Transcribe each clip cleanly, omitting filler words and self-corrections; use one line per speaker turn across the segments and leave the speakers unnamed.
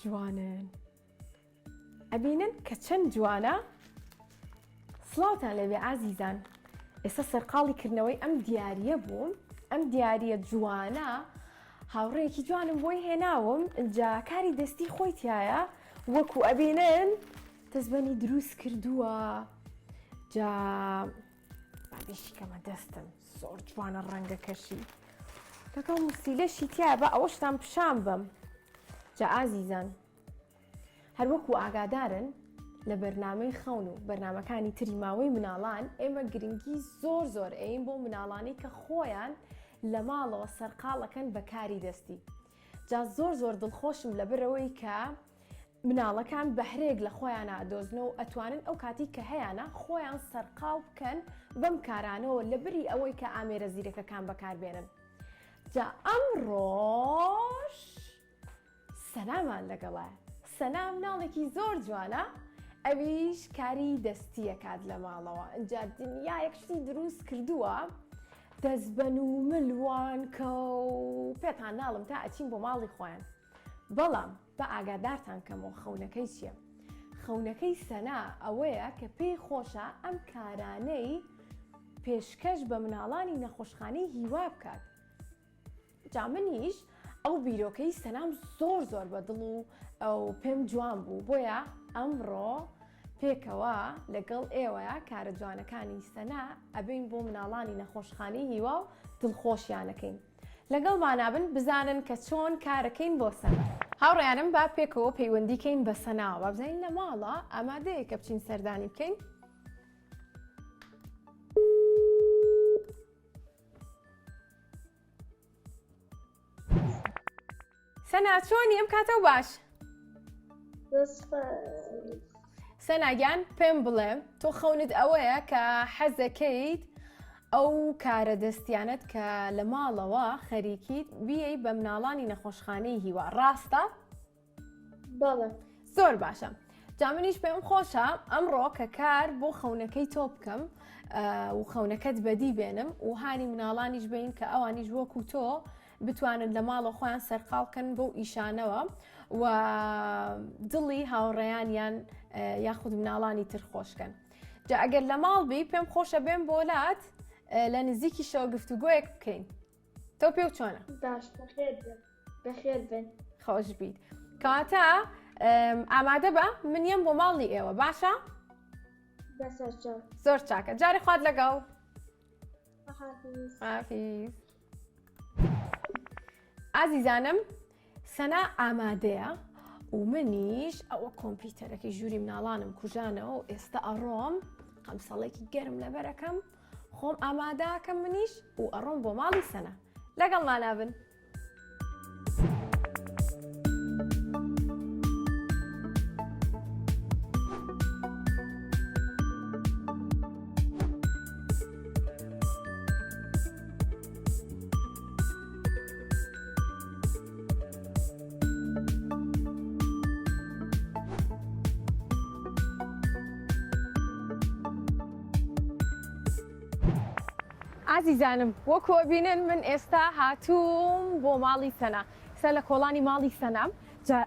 جوانن ئەبینن کە چەند جوانە سڵاوتان لێبێ ئازیزان ئێستا سەرقاڵی کردنەوەی ئەم دیاریە بووم ئەم دیاریە جوانە هاوڕێیەکی جوانم بۆی هێناوم جا کاری دەستی خۆی تایە وەکو ئەبینن دەستبەنی دروست کردووە جا بابیشی کەمە دەستم زۆر جوانە ڕەنگەکەشی لەگەڵ موسیلەشی تیا بە ئەوەشتان پیشان بم جا ئازیزان هەروەکو ئاگادارن لە بەرنامەی خەون و بەرنامەکانی تری ماوەی مناڵان ئێمە گرنگی زۆر زۆر ئەین بۆ مناڵانی کە خۆیان لە ماڵەوە سەرقاڵەکەن بە کاری دەستی جا زۆر زۆر دڵخۆشم لەبەرەوەی کە مناڵەکان بەهرەیەک لە خۆیانا ئەدۆزنەوە و ئەتوانن ئەو کاتی کە هەیانە خۆیان سەرقاڵ بکەن بەم کارانەوە لە بری ئەوەی کە ئامێرە زیرەکەکان بەکاربێنن جا ئەمڕۆش سەنامان لەگەڵە سەنا مناڵێکی زۆر جوانە ئەویش کاری دەستیەکات لە ماڵەوە ئینجا دنیایەک شتی دروست کردووە دەستبەن و ملوانکە و پێتان ناڵم تا ئەچین بۆ ماڵی خۆیان بەڵام با ئاگادارتان کەمەوە خەونەکەی چیە؟ خەونەکەی سەنا ئەوەیە کە پێی خۆشە ئەم کارانەی پێشکەش بە مناڵانی نەخۆشخانەی هیوا بکات. جا منیش ئەو بیرۆکەی سەنام زۆر زۆر بە دڵ و ئەو پێم جوان بوو بۆیە ئەمڕۆ پێکەوە لەگەڵ ئێوەیە کارە جوانەکانی سەنا ئەبین بۆ مناڵانی نەخۆشخانەی هیوا و دڵخۆشیانەکەین. لەگەڵمانا بن بزانن کە چۆن کارەکەین بۆ سەنا. هاوڕێیانم با پێکەوە پەیوەندی کەین بە سەناوە با بزانین لە ماڵە ئامادەیە کە بچین سەردانی بکەین. سەنا چۆنی ئەم کاتەو باش سەنا گیان پێم بڵێ تۆ خەونت ئەوەیە کە حەزەکەیت ئەو کارە دەستیانت کە لە ماڵەوە خەریکیت بیەی بە مناڵانی نەخۆشخانەی هیوا ڕاستە؟
بەڵێ.
زۆر باشە جا منیش پێم خۆشە ئەمڕۆ کە کار بۆ خەونەکەی تۆ بکەم و خەونەکەت بەدی بێنم و هانی مناڵانیش بین کە ئەوانیش وەکو تۆ بتوانن لە ماڵەوە خۆیان سەرقاڵکەن بەو ئیشانەوە و دڵی هاوڕێیانیان یاخود مناڵانی تر خۆشکەن جا ئەگەر لە ماڵ بی پێم خۆشە بێم بۆ لات لە نزیکی شەوە گفتوگۆیەک بکەین تۆ پێو چۆنە
باش بەخێر بن بەخێر بن
خۆش بیت کەواتە ئامادە بە من یەم بۆ ماڵی ئێوە باشە زۆر چاکە جاری خوات لەگەڵ حافیز ئازیزانم سەنا ئامادەیە و منیش ئەوە کۆمپیوتەرەکەی ژووری مناڵانم کوژانەوە و ئێستا ئەڕۆم قەمسەڵێکی گەرم لەبەرەکەم خۆم ئاماداکەم منیش و ئەڕۆم بۆ ماڵی سەنا لەگەڵمانا بن. ئازیزانم وەکو ئەبینن من ئێستا هاتووم بۆ ماڵی سەنا ئێستا لە کۆڵانی ماڵی سەنام جا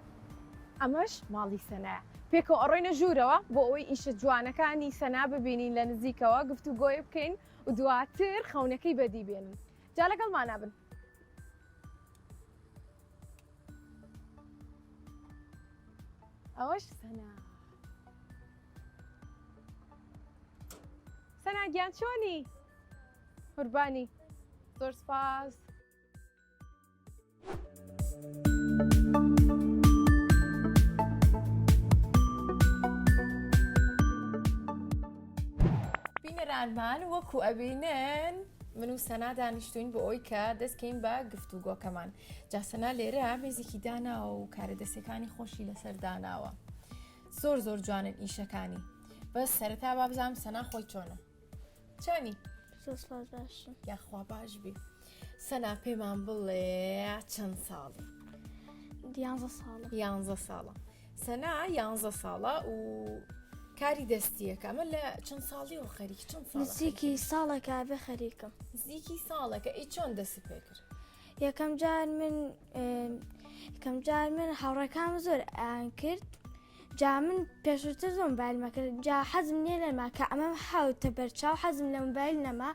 ئەمەش ماڵی سەنایە پێکەوە ئەڕۆینە ژوورەوە بۆ ئەوەی ئیشە جوانەکانی سەنا ببینین لە نزیکەوە گفتوگۆی بکەین و دواتر خەونەکەی بەدی بێنین جا لەگەڵمانا بن. ئەوەش سەنا سەنا گیان چۆنی قوربانی زۆر سپاس. بینەرانمان وەکو ئەبینن من و سەنا دانیشتوین بۆ ئەوی کە دەستکەین بە گفتوگۆکەمان جا سەنا لێرە مێزێکی داناوە و کارە دەستەکانی خۆشی لەسەر داناوە زۆر زۆر جوانن ئیشەکانی بەس سەرەتا با بزانم سەنا خۆی چۆنە چۆنی یاخوا باش بی سەنا پێمان بڵێ چەند ساڵی
دیانزە ساڵە
یانزە ساڵە سەنا یانزە ساڵە و کاری دەستیەکە ئەمە لە چەند ساڵی و خەریکی چەند ساڵ
نزیکی ساڵێکە بێ خەریکم
نزیکی ساڵەکە ئی چۆن دەستی پێکرد
یەکەم جار من. یەکەم جار من هاوڕێکانم زۆر ئەیان کرد جا من پێشووتر زۆر مۆبایلمە کرد جا حەزم نییە لەما کە ئەمەم هاوتە بەرچاو حەزم لە مۆبایل نەما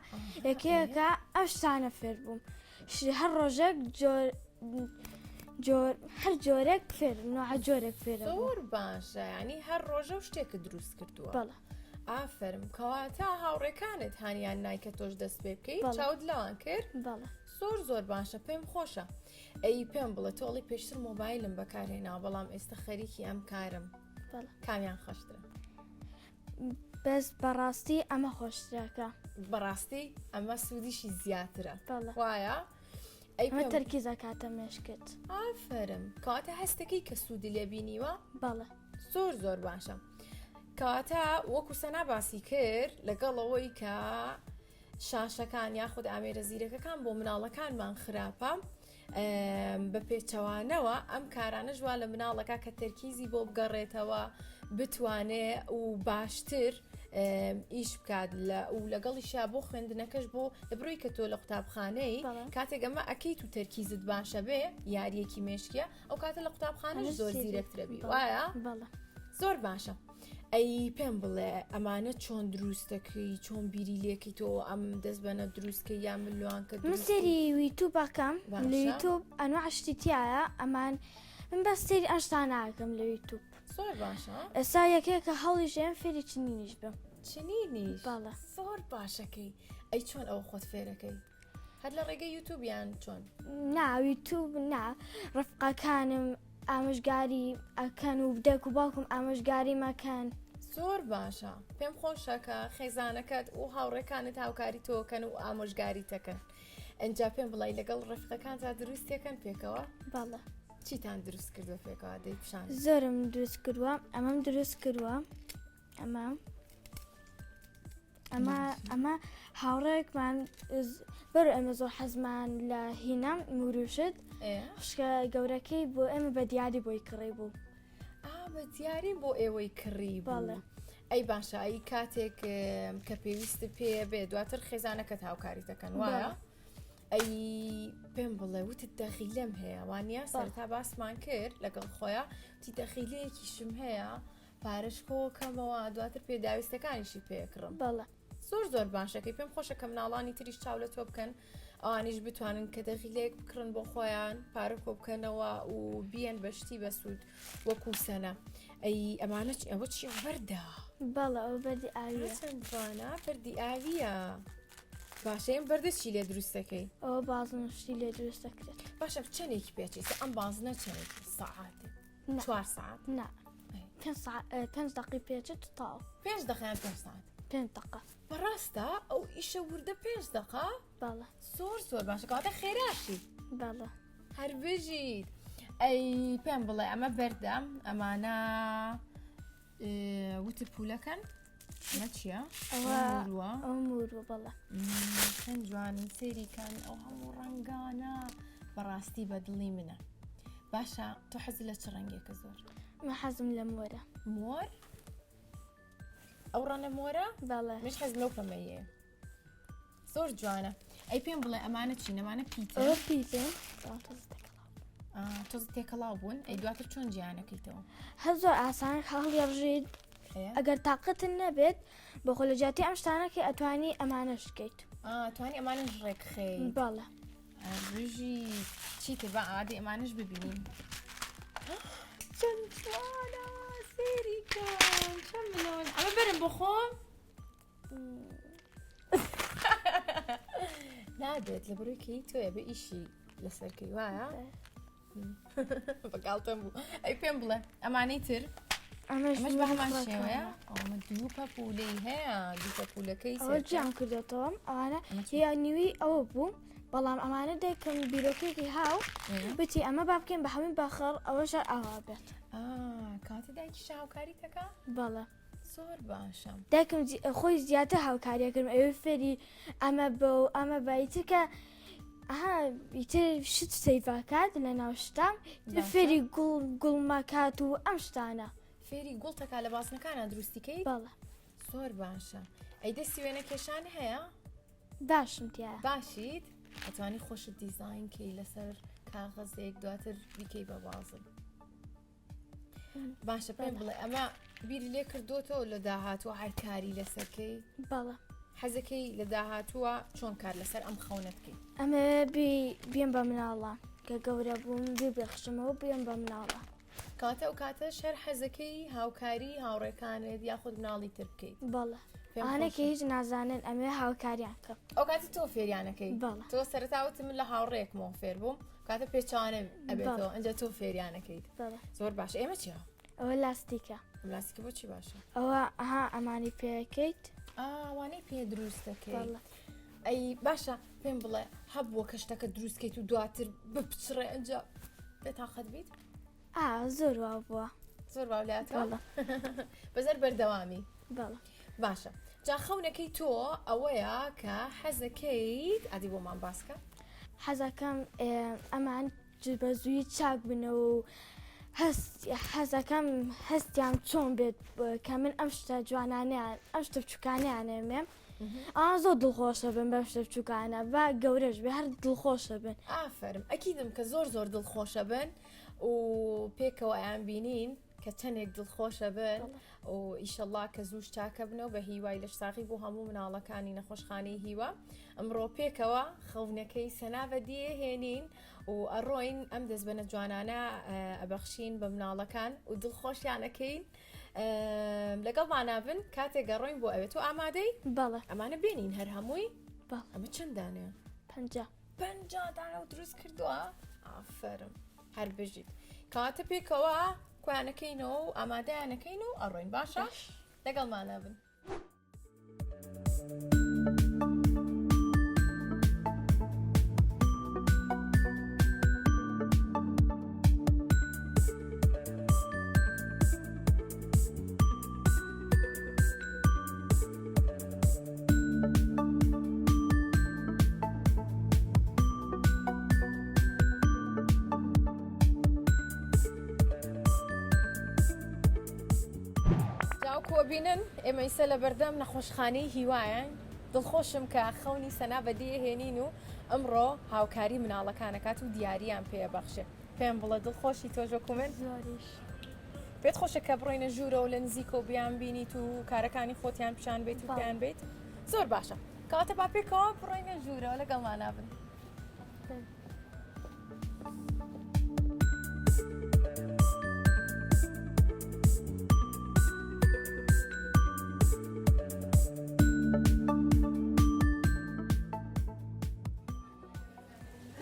یەکەیەکە ئەم شتانە فێر بووم هەر ڕۆژێک جۆر جۆر هەر جۆرێک فێر نوعە جۆرێک فێر
زۆر باشە ینی هەر ڕۆژە و شتێکە دروست کردووە
بەڵێ
ئافرم کەواتە هاوڕێکانت هانیان نای کە تۆش دەست پێ بکەیت چاوت لەوان کرد زۆر زۆر باشە پێم خۆشە ئەی پێم بڵێ تۆڵی پێشتر مۆبایلم بەکارهێنا بەڵام ئێستا خەریکی ئەم کارم کامیان خۆشترە
بەس بەڕاستی ئەمە خۆشترەکە
بەڕاستی ئەمە سوودیشی زیاترە وایە
ئەی ئەمە تەرکیز ئەکاتە مێشکت
ئافرم کەواتە هەستەکەی کە سوودی لێ بینیوە
بەڵێ
زۆر زۆر باشە کەواتە وەکو سەنا باسی کرد لەگەڵ ئەوەی کە شاشەکان یاخود ئامێرە زیرەکەکان بۆ مناڵەکانمان خراپە بە پێچەوانەوە ئەم کارانەش وا لە مناڵەکە کە تەرکیزی بۆ بگەڕێتەوە بتوانێ و باشتر ئیش بکات لە و لەگەڵیشا بۆ خوێندنەکەش بۆ لە بڕۆی کە تۆ لە قوتابخانەی کاتێک ئەمە ئەکەیت و تەرکیزت باشە بێ یاریەکی مێشکیە ئەو کاتە لە قوتابخانەش زۆر زیرەکترەبی وایە زۆر باشە. ئەی پێم بڵێ ئەمانە چۆن دروست دەکەی چۆن بیری لێکەیتەوە ئەم دەست بەنە دروستکە یان ملوان کە
من سێری یوتوب ئەکەم لە یوتوب ئەنواع شتی تایە ئەمان من بەس سێری ئەم شتانە ئەکەم لە یوتوب
زۆر باشە
ئێستا یەکێکە هەڵیژێم فێری چنینیش بم
چنینیش
بەڵێ
زۆر باشەکەی ئەی چۆن ئەو خۆت فێرەکەی هەر لە ڕێگەی یوتوب یان چۆن؟
نا یوتوب نا ڕفقەکانم ئامۆژگاری ئەکەن و دایک و باوکم ئامۆژگاری مەکەن.
زۆر باشە پێم خۆشە کە خێزانەکەت و هاوڕێکانت هاوکاری تۆکەن و ئامۆژگاریتەکەن ئەجا پێم بڵی لەگەڵ ڕفقەکانتا دروستەکەن پێکەوە
بەڵێ
چیتان دروست کردووە پێکەوە دەی پیشان
زۆرم دروست کردووە ئەمەم دروست کردووە ئەمە ئەمە ئەمە هاوڕێکمان بەر ئێمە زۆر حەزمان لە هینا موروشت خوشکە گەورەکەی بۆ ئێمە بە دیاری بۆی کڕی بوو
بە دیاری بۆ ئێوەی کڕی بەڵێ ئەی باشە ئەی کاتێک کە پێویست پێ بێ دواتر خێزانەکەت هاوکاری دەکەن وایە ئەی پێم بڵێ وتت دەخیلەم هەیە وانە سەرتا باسمان کرد لەگەڵ خۆیان تی دەخیلەیەکیشم هەیە پارەش کۆکەمەوە دواتر پێداویستەکانیشی پێکڕم
بەڵێ
زۆر زۆر باشەکەی پێم خۆشە کە مناڵانی تریش چاو لە تۆ بکەن ئەوانیش بتوانن کە دەغیلەیەک بکڕن بۆ خۆیان پارە کۆ بکەنەوە و بیەن بە شتی بەسوود وەکو سەنە ئەی ئەمانە ئەوە چی بەردە
بەڵێ ئەوە بەردی ئاویە
چەند جوانە بەردی ئاویە باشە ئەم بەردە چی لێ دروست دەکەی
ئەوە بازنە شتی لێ دروست دەکرێت
باشە چەندێکی پێچێت ئەم بازنە چەندێکی سەعاتێ
چوار ساعت نا پێنج دقی پێچێت تاو
پێنج دقیان پێنج ساعت
پێنج دقە
بەڕاستە ئەو ئیشە وردە پێنج دقە
بەڵێ
زۆر زۆر باشە کەواتە خێراشی
بەڵێ
هەر بژیت ئەی پێم بڵێ ئەمە بەردە ئەمانە وتت پولەکەن ئەمە چییە؟
ئەوە ئەوە موروە بەڵێ
چەند جوانن سەیری کەن ئەو هەموو ڕەنگانە بەڕاستی بە دڵی منە باشە تۆ حەز لە چ ڕەنگێکە زۆر
من حەزم لە مۆرە
مۆر ئەو ڕەنە مۆرە
بەڵێ
منش حەز لەو پەمەیە زۆر جوانە ئەی پێم بڵێ ئەمانە چین ئەمانە پیتە
ئەوە پیتن
تۆز تێکەڵاو بوون ئەی دواتر چۆن جیانەکەیتەوە
هەر زۆر ئاسان هەڵیڕژیت ئەگەر تاقەتن نەبێت بەخۆ لە جیاتی ئەم شتانەکەی ئەتوانی ئەمانەش بکەیت
توانی ئەمانەش ڕێکخەی
بەڵێ
بژی چیتر بە ئادی ئەمانەش ببینین چەند جوانە سێری کەن چەند ملۆن ئەمە بەرم بۆ خۆم نابێت لە بڕێکی تۆیە بە ئیشی لەسەرکەی وایە بەگاڵتەم بوو ئەی پێم بڵێ ئەمانەی تر
ئەمەش
بە هەمان شێوەیە ئەمە دوو پەپولەی هەیە دوو پەپولەکەی
جیان کردێتەوە ئەوانە یا نیوی ئەوە بوو بەڵام ئەمانە دایکم بیرۆکێکی هاو بچی ئەمە با بکەین بە هەمووی بەخڕ ئەوەش ئاوا بێت
کاتی دایکی هاوکاری دەکا
بەڵێ
زۆر باشە.
دایکم خۆی زیاتر هاوکاریە کردم ئەوێ فێری ئەمە بە و ئەمە بە ئیتر کە ئەها ئیتر شت سەیڤکات لە ناو شتە فێری گوڵ گوڵمەکات و ئەم شتانە
فێری گوڵ تەکا لە بازنەکانە دروستیکەی
بەڵێ
زۆر باشە ئەی دەستی وێنە کێشان هەیە
باشم تایە
باشیت؟
ئەتوانی خۆشت دیزاین کەی لەسەر کاغەزێک دواتر بیکەی بە بازن باشە پێم بڵێ ئەمە بیری لێ کردوتەوە لە داهاتووە هەر کاری لەسەرکەی
بەڵێ
حەزەکەی لە داهاتووە چۆن کار لەسەر ئەم خەونە بکەی
ئەمە بیم بە مناڵە کە گەورە بووم بی بێخشمەوە بیم بە مناڵە
کاتە ئەو کاتە شەر حەزەکەی هاوکاری هاوڕێکانت یاخود مناڵی تر بکەیت
بەڵێ ئەوانەی کە هیچ نازانن ئەمێ هاوکاریان کەم.
ئەو کاتە تۆ فێریانەکەی
بەڵێ.
تۆ سەرەتا وتم من لە هاوڕێکمەوە فێر بووم کاتە پێچوانە ئەبێتەوە ئەنجا تۆ فێریانەکەیت
بەڵێ.
زۆر باش ئێمە چیە؟
ئەوە لاستیکە.
ئەم لاستیکە بۆ چی باشە؟
ئەوە ئەها ئەمانی پێەکەیت.
ئەوانەی پێ دروست دەکەیت.
بەڵێ.
ئەی باشە پێم بڵێ هەبووە کە شتەکە دروست کەیت و دواتر بپچڕێ ئەنجا بێتاقەت بیت؟
ئا زۆر وا بووە.
زۆر باو لاتەوە؟
بەڵێ.
بەزەر بەردەوامی.
بەڵێ.
باشە جا خەونەکەی تۆ ئەوەیە کە حەزەکەیت ئادی بۆمان باسکە.
حەزەکەم ئەمان بە زووی چاک بنەوە و هەست حەزەکەم هەستیان چۆن بێت کە من ئەم شتە جوانانیان ئەم شتە بچووکانیانێمێم ئا زۆر دڵخۆشە بن بەم شتە بچووکانە با گەورەش بێ هەر دڵخۆشە بن.
ئافەرم ئەکیدم کە زۆر زۆر دڵخۆشە بن و پێکەوە ئەیان بینین کە چەندێک دڵخۆشە بن و ئیشەڵا کە زووش چاکە بنەوە بە هیوای لەشساغی بۆ هەموو مناڵەکانی نەخۆشخانەی هیوا ئەمڕۆ پێکەوە خەونەکەی سەنا بەدیێ هێنین و ئەڕۆین ئەم دەستبەنە جوانانە ئەبەخشین بە مناڵەکان و دڵخۆشیانەکەین لەگەڵمانا بن کاتێک گەڕۆین بۆ ئەوێ تۆ ئامادەی
بەڵێ
ئەمانە بێنین هەر هەمووی
بەڵێ
ئەمە چەند دانەیە
50
50 دانە و دروست کردووە ئافەرم هەر بژیت کەواتە پێکەوە کوانەکەینەوە و ئامادەیانەکەین و ئەڕۆین باشە لەگەڵمانە بن. جاوکۆبینن ئێمە ئیسە لە بەردەم نەخۆشخانەی هیوایان دڵخۆشم کە خەونی سەنا بەدیهێنین و ئەمڕۆ هاوکاری مناڵەکانەکات و دیاریان پێبەخشێ پێم بڵێ دڵخۆشی تۆش وەکو من
زۆریش
پێت خۆشە کە بڕۆینە ژوورەوە لە نزیکەوە بیان بینیت و کارەکانی خۆتیان پیشان بیت و پێیان بیت زۆر باشە کەواتە با پێکەوە بڕۆینە ژوورەوە لەگەڵمانا بن.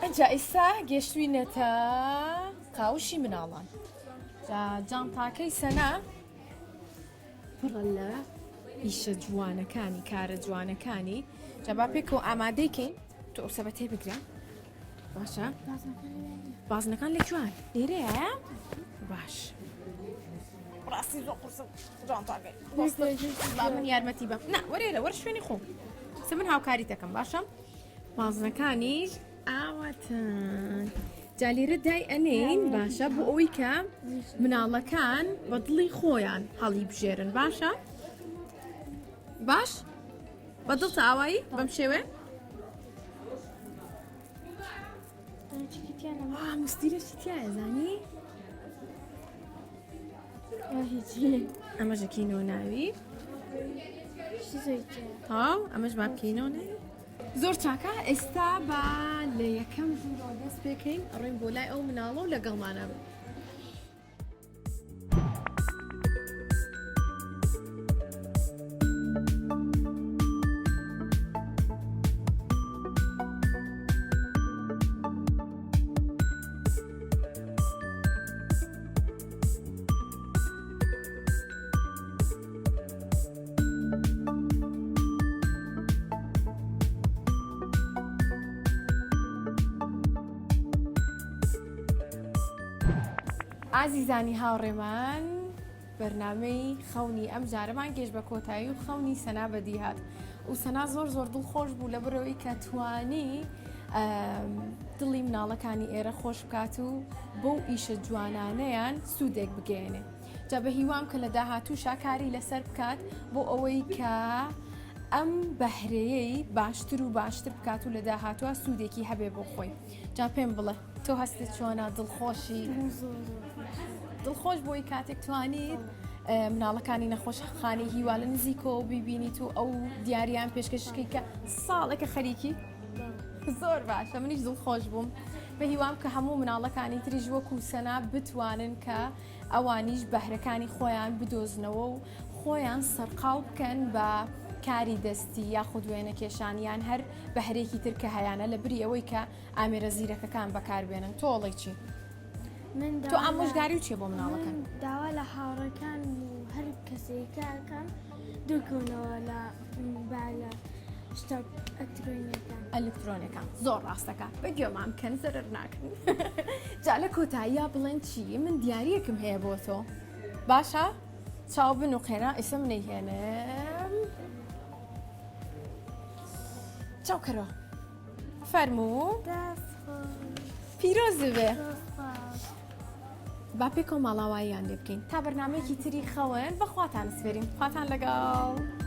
ئەجا ئیستا گەشتوینەتە قاوشی مناڵان جا جانتاکەی سەنا پڕە لە ئیشە جوانەکانی کارە جوانەکانی جا با پێکەوە ئامادەی کەین تۆ ئەو سەبەتەی بگرە باشە بازنەکان لە کوان لێرەیە باش ڕاستی زۆر قورسە جانتاکەی با من یارمەتی بەم نا وەرێرە وەر شوێنی خۆم سە من هاوکاری دەکەم باشە بازنەکانیش ئاواتن جا لێرە دای ئەنێین باشە بۆ ئەوەی کە مناڵەکان بە دڵی خۆیان هەڵی بژێرن باشە باش بە دڵتە ئاوایی بەم شێوێ مستیرەشی تایە زانی ئەمەش ئەکەینەوە ناوی تەواو ئەمەش با بکەینەوە ناوی زۆر چاکە ئێستا با لە یەکەم ژوورەوە دەست پێکەین ئەڕۆین بۆ لای ئەو مناڵە و لەگەڵمانە بن. ئازیزانی هاوڕێمان بەرنامەی خەونی ئەم جارەمان گەشت بە کۆتایی و خەونی سەنا بەدی هات و سەنا زۆر زۆر دڵخۆش بوو لە بەرەوەی کە توانی دڵی مناڵەکانی ئێرە خۆش بکات و بەو ئیشە جوانانەیان سوودێک بگەیەنێ جا بە هیوام کە لە داهاتووشا کاری لەسەر بکات بۆ ئەوەی کە. ئەم بەهرەیەی باشتر و باشتر بکات و لە داهاتوە سوودێکی هەبێ بۆ خۆی. جا پێم بڵێ تۆ هەستت چۆنە؟ دڵخۆشی؟ دڵخۆش بۆی کاتێک توانیت مناڵەکانی نەخۆشخانەی هیوا لە نزیکەوە بیبینیت و ئەو دیاریان پێشکەشکەی کە ساڵێکە خەریکی زۆر باشە منیش دڵخۆش بووم بە هیوام کە هەموو مناڵەکانی تریش وەکو سەنا بتوانن کە ئەوانیش بەهرەکانی خۆیان بدۆزنەوە و خۆیان سەرقاڵ بکەن بە کاری دەستی یاخود وێنەکێشان یان هەر بەهرێکی تر کە هەیانە لە بری ئەوەی کە ئامێرە زیرەکەکان بەکاربێنن تۆ ئەڵێی چی؟
من
تۆ ئامۆژگاری و چیە بۆ مناڵەکان؟
من داوا لە هاوڕێکان و هەر کەسێکە ئەکەم دوورکەونەوە لە مۆبایلە شتە ئەلکترۆنیەکان.
ئەلکترۆنیەکان زۆر ڕاستەکە بە گوێمان بکەن زەرەر ناکەن جا لە کۆتاییا بڵێن چی من دیاریەکم هەیە بۆ تۆ باشە چاو بنوقێنە ئیسە منەی هێنم چاو کەرەوە فەرموو پیرۆز بێ با پێکەوە ماڵاواییان لێ بکەین تا بەرنمەیەکی تری خەون بەخواتان سپێرین خواتان لەگەڵ.